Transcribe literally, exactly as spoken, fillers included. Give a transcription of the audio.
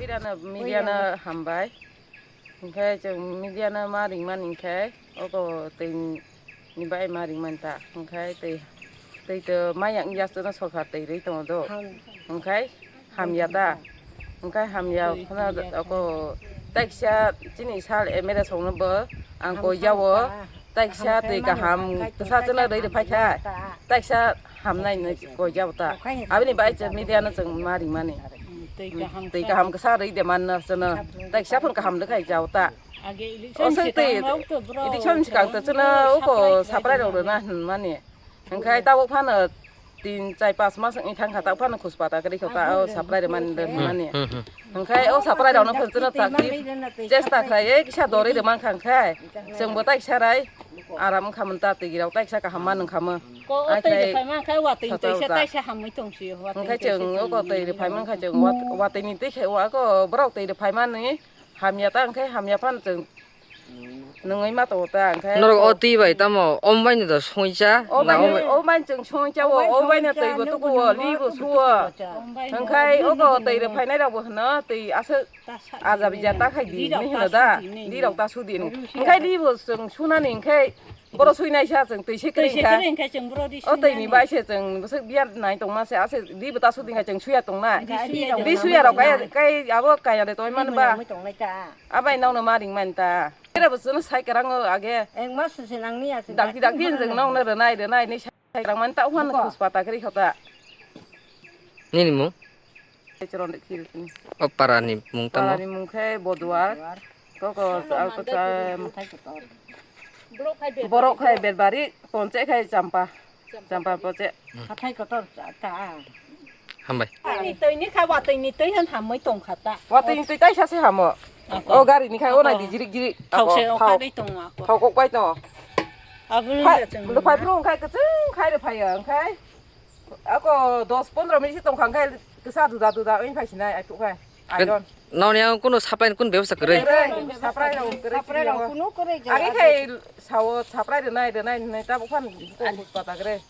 Media no, media no hambai. Hwnkhe chwng media no ma ringmani hwnkhe oko twi ni bai ma ringmani ta. Hwnkhe twi, twi to maya wngya chwngno sorkar twi rwi tongo do. Hwnkhe hamya ta. Hwnkhe hamya phano oko taikisa chini sal M L A songno bo ang koi jao. Taikisa twi kaham kwsa chwngno rwi rwphai kha. Taikisa hamnai hinwi koi jao ta. Aboni bai chwng media no chwng ma ringmani. Twi kaham kwsa rwi de manno chwngno. Taikisa phano kaham rwkhai jao ta. O swk twi election sikang to chwngno oko saprai rok rwna hinmani. Hwnkhe tabuk phano tin, char, pas mas wngwi thang kha, ta phano khuspata kwrwi kha ta, o saprai rwmani, rwmani. Hmm, hmm. Hwnkhe o saprai rokno phano chwngno takti chesta khlaiwi kisa dorwi rwmang kha, hwnkhe chwngbo taikisa rai aram wngkha mwn ta, twi rok taikisa kaham ma nung kha mwn. Ko o twi rwphai man kha, watwi twi se taisa hamwi tong si, watwi hwnkhe chwng oko twi rwphai man kha, chwng wat-, watwi ni twi khe wa ko borok twi rwphai mani. Hamya ta hwnkhe hamya phano chwng nungwi ma tongo ta hwnkhe. Norok o twi bai tamo, o bai no da songcha? O bai, o bai chwng songcha o, o bai no twi bo tuku o, li bo su o. Hwnkhe oko twi rwphainai rok bo hwno twi aswk aja bija ta khai di hinwi hwno da, li rok ta su di hinwi. Hwnkhe li bo chwng sunani hwnkhe boro suinaisa chwng twi se kwrwi kha. O twi ni bai se chwng bwswk biya nai tongma se aswk li bo ta su di hwnkhe chwng suya tongnai. Li suya rok kai abo kaya de tongmani ba. Abai nokno ma ringmani ta. Kera bo chwngno sai kwrang o age. Engma susi nangni ya. Dakti dakti hinjwng nokno rwnai rwnai ni sai kwrang mani ta uhan khuspa ta kwrwi khata. Nini mung? Chwrwng de khil tini. O para ni mung tamo? Para ni mung khe Boduar. Koko, ako cha. Borok khai Berbari, Ponche khai Champa. Champa Ponche. Hathai kotor ta. Hambai. Twi ni twi ni kha, watwi ni twi hwn hamwi tong kha ta. Watwi ni twi taisa se hamo. O gari ni khai o nai di jirik jirik. Thok se o kha dei tongo ako. Thok kok bai tongo. Aboni phai bro khai kwchwng khai rw phai ya khai. Ako dos pondro minute se tong kha khai kwsa duda duda oi phai sinai ai phuk khai. Iron. Noni ang kuno supply kuno bebsa kwrwi. Supply rok kwrwi. Supply rok kuno kwrwi. Age khai sao supply rwnai rwnai hinwi tabuk phan kok pata kwrwi.